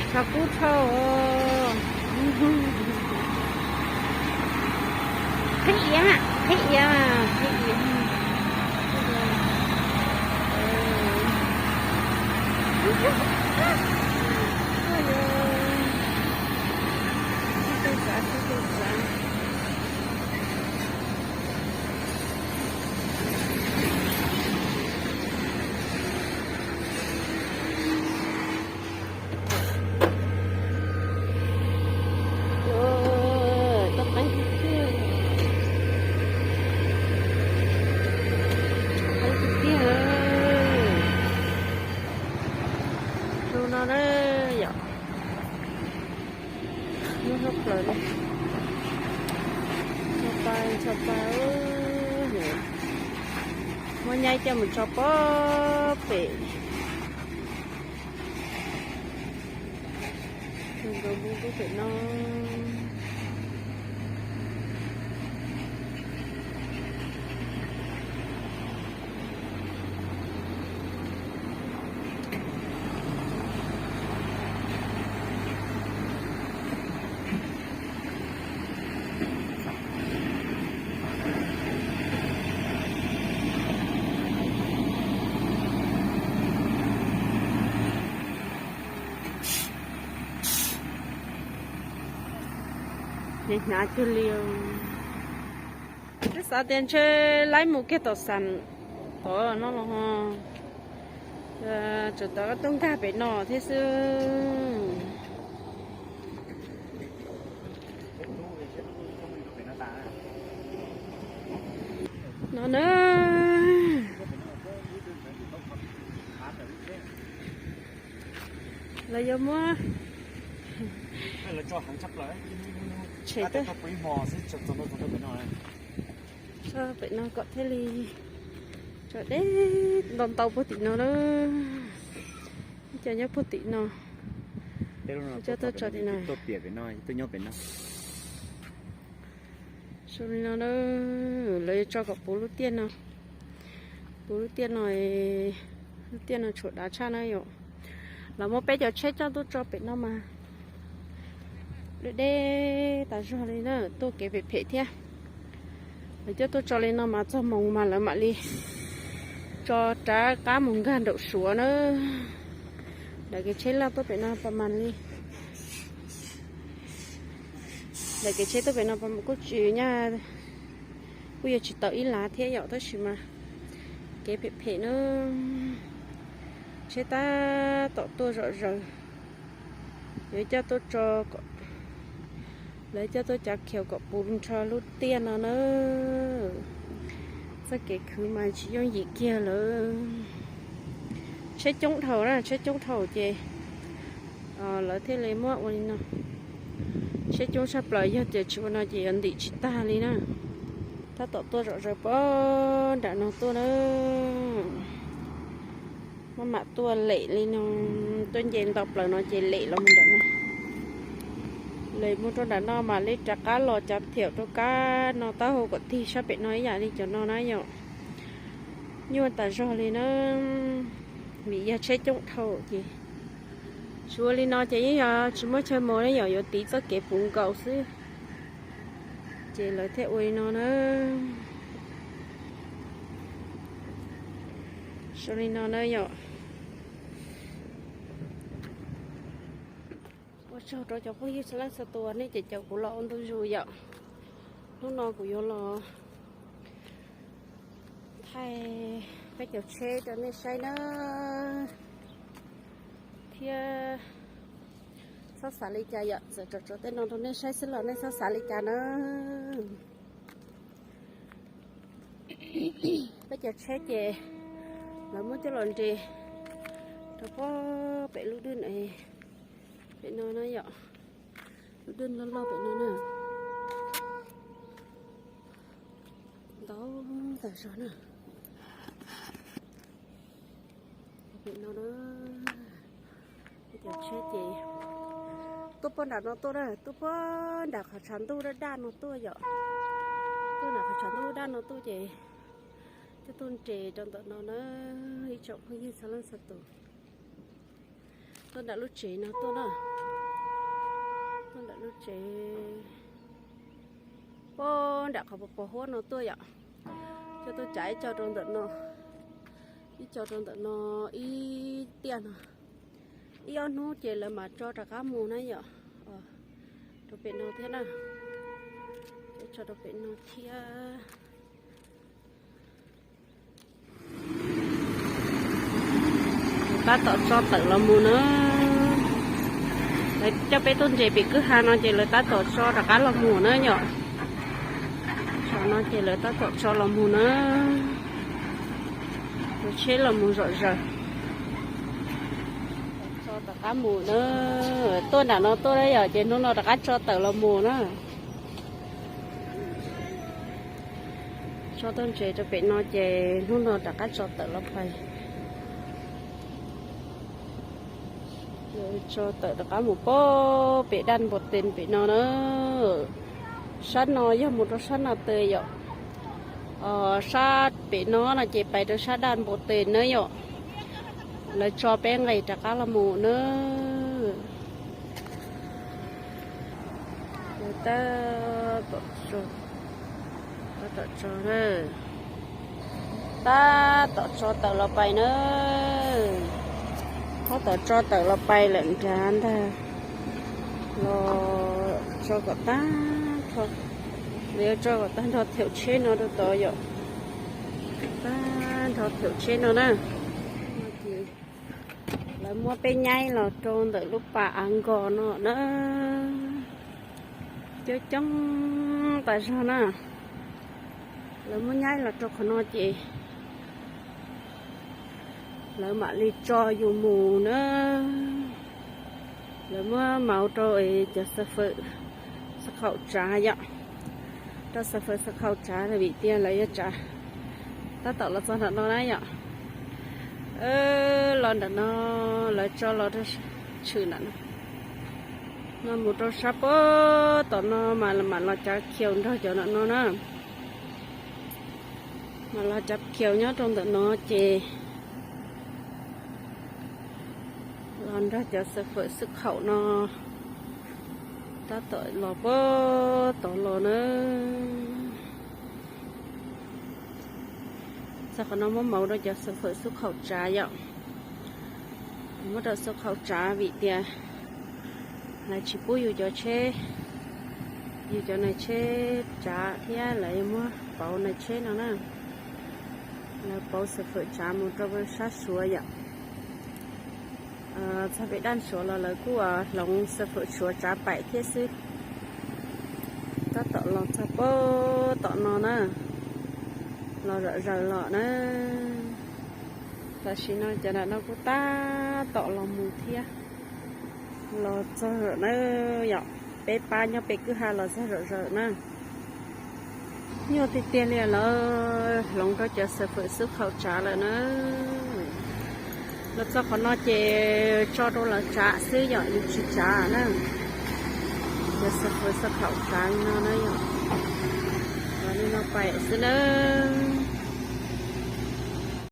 Tshav kub dhau. Qhib iav, qhib iav, qhib iav. Tus no na yom, muab hauj plaws li, tso pa tso pa, muab nyaib coj mus tso pob pem. Kawg nkaus npoo npub pem no. Hnyav cuag li. Twb xav tias ntshe laib mus kiag tom xam tod no los ho, tseem tau tuaj nkag pem no thiab xwb. No na, lawv yuav muab tshem tag pem no kom thiaj li tso deb ntau ntau puag tim no na. Ib co nyob puag tim no, coj tuaj tso tim no. Zoo li no na, lawv yuav tso kom puv lub tiaj no, puv lub tiaj no, lub tiaj no tshuav dav tshaj na yom. Lawv muab peb cov tsheb coj tuaj tso pem no mas deb deb tas zog li na, tuaj kev phem phem thiab. Lawv coj tuaj tso li no mas txog moos mas lawv mam li tso rov qab mus nkag nraum Suav na. Daim kev tsheb loj tuaj pem no pas mas li, daim kev tsheb tuaj pem no pas mas kuj tsis nyaj, kuj yuav tsis tau ib lav thiab yom, tab sis mas kev phem phem na, tsheb tab tom tuaj zom zaws. Yuav coj tuaj tso, lawv coj tuaj cav khiaus kom puv nrho lub tiaj no na. Txoj kev khwv mas tsis yooj yim kiag lawm. Tsheb coob dhau na, tsheb coob dhau ces lawv thiaj li muab ua li no. Tsheb coob tshaj plaws, yog tias tsis ua no ces yuav ntim tsis tag li na. Tab tom tuaj zom zaws puag nram no tuaj na. Maj mam tuaj lem li no, tuaj nce nto plaws no ces lem los mus nram no. Lem mus rau nram no mam li rov qab los cav khiaus rau kab no taub hau kom tig sab pem no ib yam li cov no na yom. Nyuaj tas zog li na, vim yog tsheb coob dhau ces tsis ua li no ces yeej yog tsis muaj chaw mus na yom, yuav tiv txoj kev puv nkaus xwb. Ces lawv thiaj ua li no na. Zoo li no na yom. Ua tsaug rau cov phooj ywg txhua leej txhua tus nej caum kuv los ua ntu zus yom. Hnub no kuv yuav los thaij peb cov tsheb rau nej saib na, thiab txhob xav li cas yom, txawm tso tso tej no rau nej saib xwb los nej txhob xav li cas na. Peb cov tsheb ces lawv muab coj los nres rau puag pem lub dwj pem no na yom, lub dwj loj loj pem no na. Ntau tas zog na. Pem no na, cov tsheb ces tuaj puag nram no tuaj na, tuaj puag nram qhov tshav ntuj daj daj no tuaj yom. Tuaj nram qhov tshav ntuj daj no tuaj ces coj tuaj nres rau ntawm no na, ib tsoom phooj ywg txhua leej txhua tus. Tuaj nram lub tsev no tuaj na. Tuaj nram lub tsev, pab nram qhov pos pos huab no tuaj yom. Coj tuaj tsav ib co rau ntawm no, ib co rau ntawm no ib tiaj no. Ib ob hnub ces lawv mam tso rov qab mus na yom. Rau pem no thiab na, tso rau pem no thiab. Tab tom tso tawm los mus na. Lawv coj peb tuaj ntses pem kwj ha no ces lawv tab tom tso rov qab los mus na yom. Tam no ces lawv tab tom tso los mus na. Tus tsheb los mus zom zaws. Tso rov qab mus na. Tuaj nram no tuaj na yom, ces hnub no rov qab tso tawm los mus na. Tso tuaj ntses rau pem no ces hnub no rov qab tso tawm los pais. Tso tawm rov qab mus pab pem daj npua tes pem no na. Sab no yog mus rau sab no tes yom. Sab pem no no ces pais rau sab daj npua tes na yom. Lawv tso peb nqes rov qab los mus na. Lawv tab tom tso, tab tom tso na. Tab tom tso tawm los pais na. Tab tom tso tawm los pais lawm nrad ntag. Los tso kom tag nrho, lawv yuav tso kom tag nrho thaum tsheb no rau tod yom. Tag nrho thaum tsheb no na. Lawv muab peb nyaib los rau ntawm lub pas av nkos no na. Coob coob tas zog na. Lawv muab nyaib los rau qhov no ces lawv mam li tso yus mus na. Lawv muab maus rau cov xav fawm xav khaum tsav yom. Rau xav fawm xav khaum tsav vim tias lawv yuav tsav tab tom los txog nram no na yom. Los nram no, lawv tso los rau tshwm nram no. No mus rau sab pem tom no mas mam los cav khiaus nrog cov nram no na. Mas los cav khiaus nyob rau ntawm no ces los nrog cov xav fawm xwb khaum no tab tom los pem tod los na. Txog qhov no muab maus rau cov xav fawm xwb khaum tsav yom. Muab rau xwb khaum tsav vim tias lawv tsis pub yus cov tsheb, yus cov nais tsheb tsav thiab lawv yuav muab pauv nais tsheb no na. Lawv pauv xav fawm tsav mus rau sab Suav yom. Txog pem daj Suav los lawv kuj hloov xav fawm Suav tsav paim thiab xwb. Tab tom los txog pem tom no na, los zom zaws los na. Tam sim no cov nram no kuj tab tom los mus thiab. Los txog na yom, peb pab nyob pem kwj ha los txog zom zaws na. Nyuaj tiag tiag li lawv hloov rau cov xav fawm xwb khaum tsav lawm na. Los txog qhov no ces tso rau lawv tsav xwb yom, yus tsis tsav na. Cov xav fawm xwb khaum tsav li no na yom. Los li no pais xwb nawb.